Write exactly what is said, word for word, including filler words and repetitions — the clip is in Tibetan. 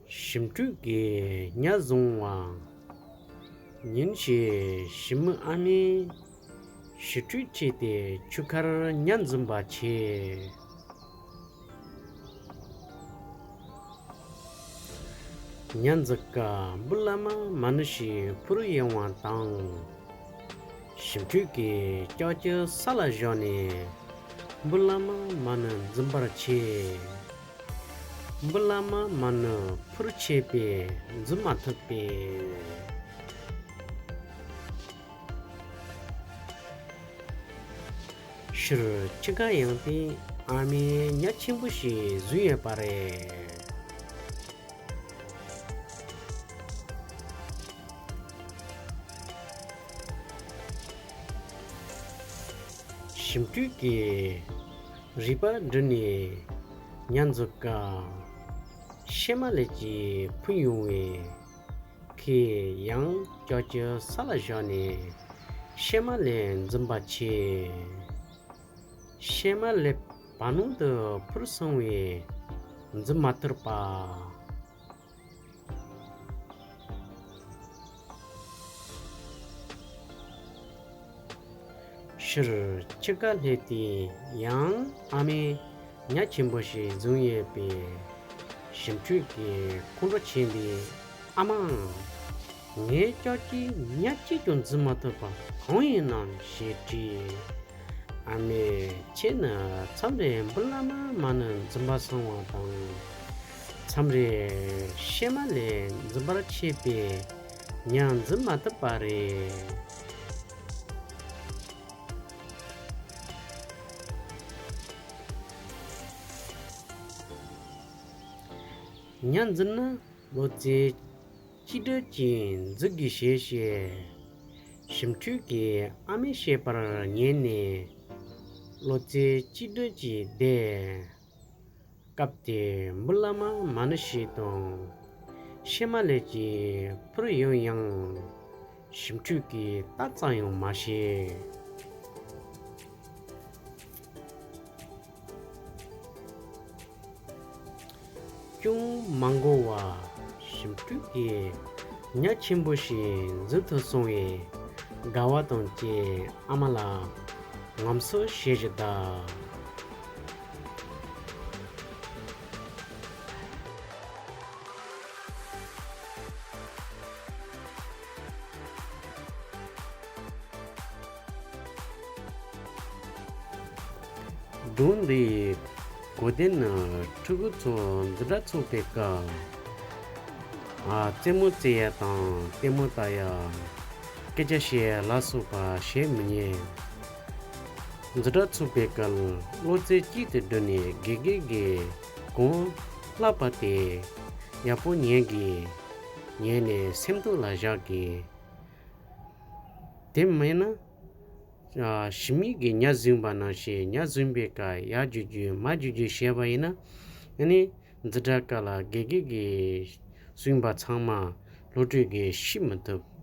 ཞིམ་ཕྲུག་གིས་ཉ་བཟུང་བ། ཉིན་ཞིག་ཞི་མི་ཨ་མས་ཞི་ཁྲོས་བྱས་ཏེ་ཆུ་ཁར་ཉ་འཛིན་པར་བྱས། ཉ་འཛིན་སྐབས་འབུ་ལ་མ་མ་ཎི་ཞིག་འཕུར་ཡོང་བ་དང་། ཞིམ་ཕྲུག་གིས་ལྕགས་ཀྱུ་ས་ལ་བཞག་ནས་འབུ་ལ་མ་མ་ཎི་འཛིན་པར་བྱས། འབུ་ལ་མ་མ་ཎི་འཕུར་ཆེས་པས་འཛིན་མ་ཐུབ་པས། ཕྱིར་ཁྱི་ཁ་ཡང་ཏེ་ཨ་མས་ཉ་ཆེན་པོ་ཞིག་བཟུང་ཡོད་པ་རེད། ཞིམ་ཕྲུག་གིས་རུས་པ་བསྒྲིལ་ནས་ཉ་འཛིན་སྐབས་ཤེ་མ་ལེབ་ཅིག་འཕུར་ཡོང་བས། ཁོས་ཡང་ལྕགས་ཀྱུ་ས་ལ་བཞག་ནས་ཤེ་མ་ལེབ་འཛིན་པར་བྱས། ཤེ་མ་ལེབ་བར་སྣང་དུ་འཕུར་སོང་བས་འཛིན་མ་ཐུབ་པ། ཕྱིར་ཁྱི་ཁ་སླེབས་ཏེ་ཡང་ཨ་མས་ཉ་ཆེན་པོ་ཞིག་བཟུང་ཡོད་པས། ཞིམ་ཕྲུག་གིས་ཁོང་ཁྲོ་བྱས་ཏེ། ཨ་མ། ངའི་ལྕགས་ཀྱུས་ཉ་གཅིག་ཀྱང་འཛིན་མ་ཐུབ་པ་གང་ཡིན་ནམ་ཞེས་དྲིས། ཨ་མས་ཁྱེད་ནི་མཚམས་རེ་འབུ་ལ་མ་མ་ཎི་འཛིན་པར་སོང་བ་དང་། མཚམས་རེ་ཤེ་མ་ལེབ་འཛིན་པར་བྱེད་པས་ཉ་འཛིན་མ་ཐུབ་པ་རེད། ཉ་འཛིན་ན་ལོ་ཙཱ་གཅིག་སྒྲིལ་གྱིས་འཛིན་དགོས་ཞེས་བཤད། ཞིམ་ཕྲུག་གིས་ཨ་མས་བཤད་པར་ཉན་ནས་ལོ་ཙཱ་གཅིག་སྒྲིལ་གྱིས་བསྡད། སྐབས་དེར་འབུ་ལ་མ་མ་ཎི་ཞིག་དང་ཤེ་མ་ལེབ་ཅིག་འཕུར་ཡོང་ཡང་། ཞིམ་ཕྲུག་གིས་རྟ་ཙམ་ཡང་མ་བཤད། ཅུང་མ་འགོར་བར་ཞིམ་ཕྲུག་གིས་ཉ་ཆེན་པོ་ཞིག་འཛིན་ཐུབ་སོང་བས། དགའ་བ་དང་བཅས་ཨ་མ་ལ་ངམ་སོ་བྱེད་བཞིན་གདའ། སྒྲུང་འདིའི་གོ་དོན་ནི་ཕྲུ་གུ་ཚོ་འཛིན་གྲྭ་ཚུགས་པའི་སྐབས། ཨ། རྩེད་མོ་རྩེ་ཡ་དང་ལྟད་མོ་ལྟ་ཡ། སྐད་ཆ་བཤད་ཡ་ལ་སོགས་པ་བྱེད་མི་ཉན། འཛིན་གྲྭ་ཚུགས་པའི་སྐབས་བློ་རྩེ་གཅིག་ཏུ་བསྒྲིལ་ནས་དགེ་རྒན་གྱིས་གང་བསླབས་པ་དེ་ཡག་པོ་ཉན་དགོས། ཉན་ནས་སེམས་གཏིང་ལ་བཞག་དགོས། དེ་མིན་ན། ཨ། ཞི་མི་གིས་ཉ་བཟུང་བ་ནང་བཞིན་ཉ་བཟུང་བའི་སྐབས་ཡར་རྒྱུག་རྒྱུག་མར་རྒྱུག་རྒྱུག་བྱས་པ་ཡིན་ན། ཨ་ནི་འཛིན་གྲྭ་ཁག་ལ་དགེ་རྒན་གྱིས་གསུངས་པ་ཚང་མ་སློབ་ཕྲུག་གིས་ཤེས་མི་ཐུབ།